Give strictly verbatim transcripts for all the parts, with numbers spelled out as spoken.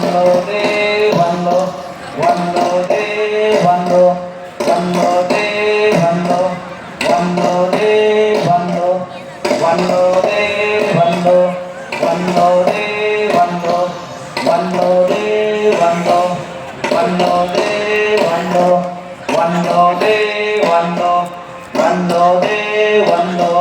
Vanlo de vanlo, vanlo de vanlo, vanlo de vanlo, vanlo de vanlo, vanlo de vanlo, vanlo de vanlo, vanlo de vanlo, vanlo de vanlo, vanlo de vanlo, vanlo de vanlo,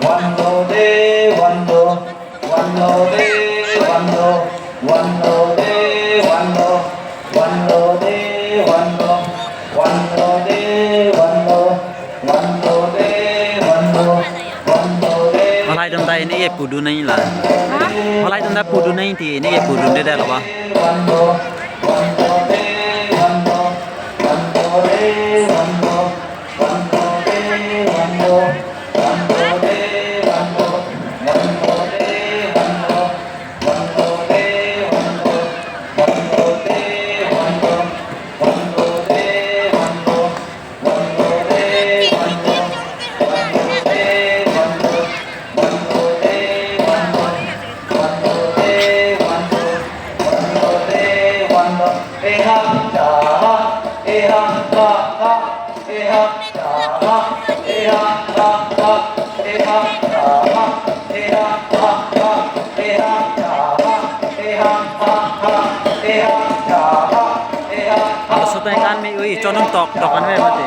vanlo de vanlo. Vanlo de vanlo, vanlo de vanlo, vanlo de vanlo, vanlo de vanlo, vanlo de vanlo, vanlo de. Halahai atum ta ini ke pudun nangji la. Halahai atum ta pudun nangji ti ini ke pudunde det lo ba. Vanlo, vanlo de vanlo, vanlo de vanlo, vanlo de vanlo, vanlo de vanlo, vanlo de vanlo. Alo sutang kan mi ui chonung tok tok kan ve mati.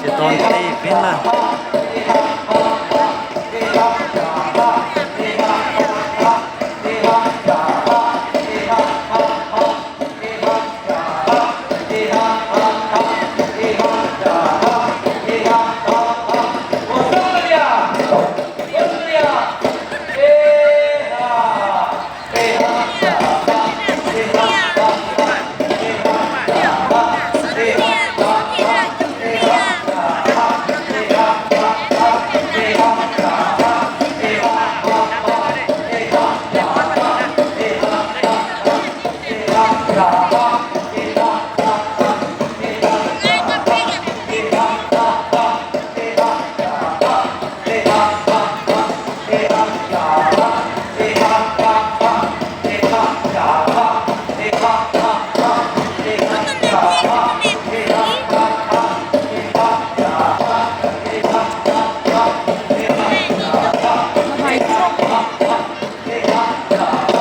Cheton te pin la.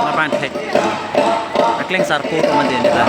Lapen thek. Akleng sarpo ko mati neta.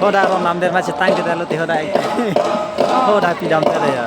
Hoda ro nam der ma chetang kita lo ti hoda ek. Hoda pidam ter ya.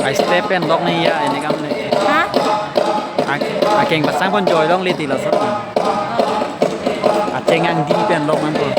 Ai step pen lok ni ya, ini kam ni. Ha? Ak-, akeng pasang pon joi long liti laso. Acheng angdi pen lok man pon.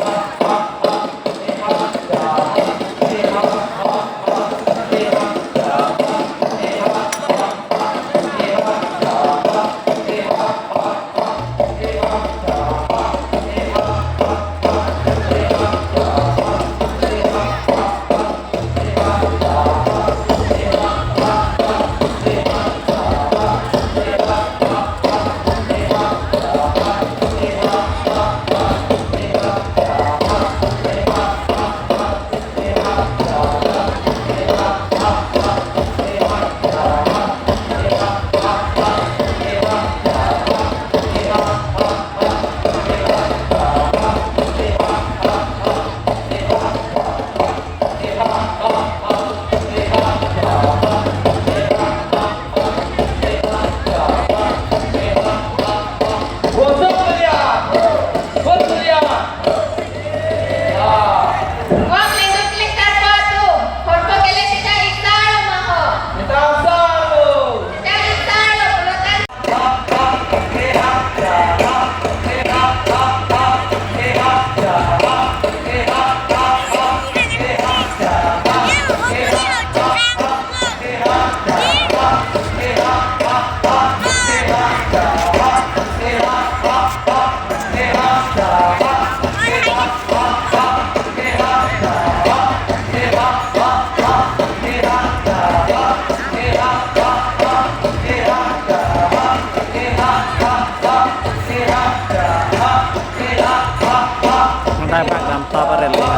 Nang bak dam top arel ya.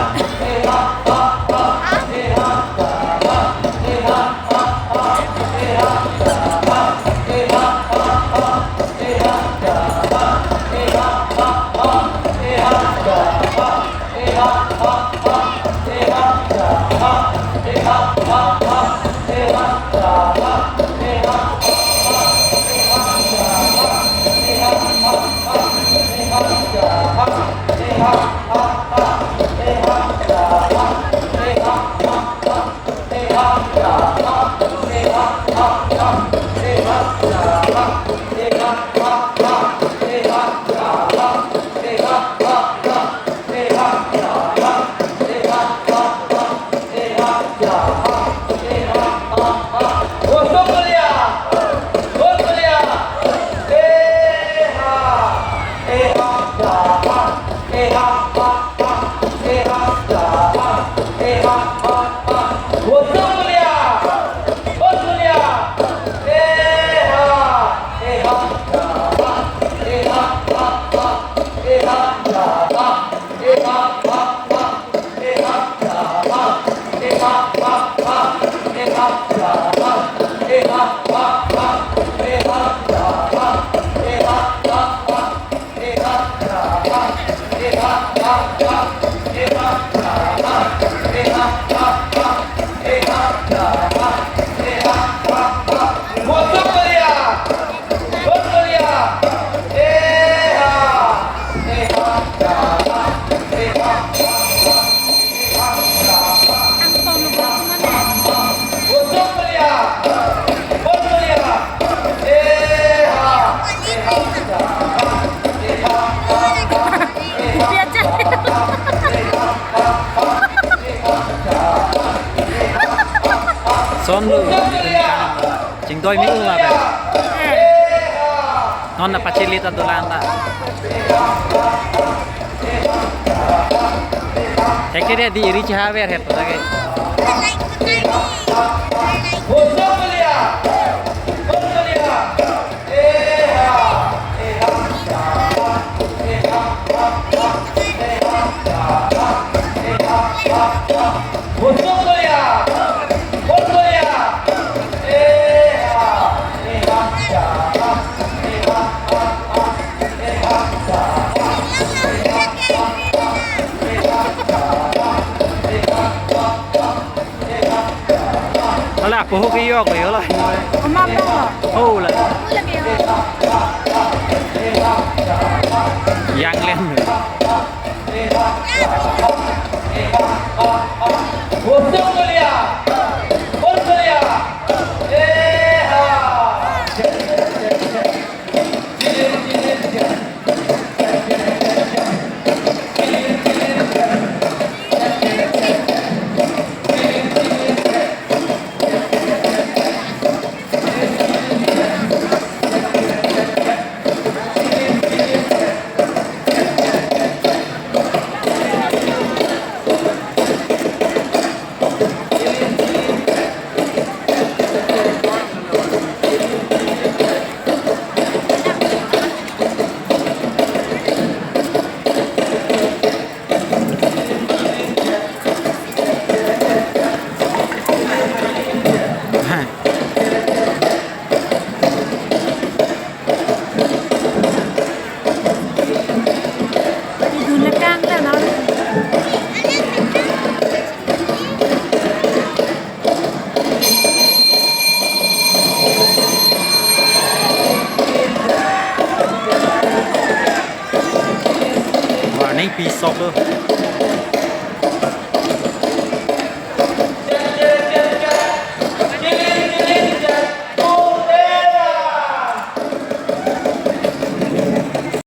Son lu. Chingdoi mi uma pen. Non na pachili ta dolan ta. Thekthe di iri chaha ver het ta ke. Poho ke yok le la. Oma po. Oh la. Yang lem. Idun le kang ta na. Warning pi sok lo.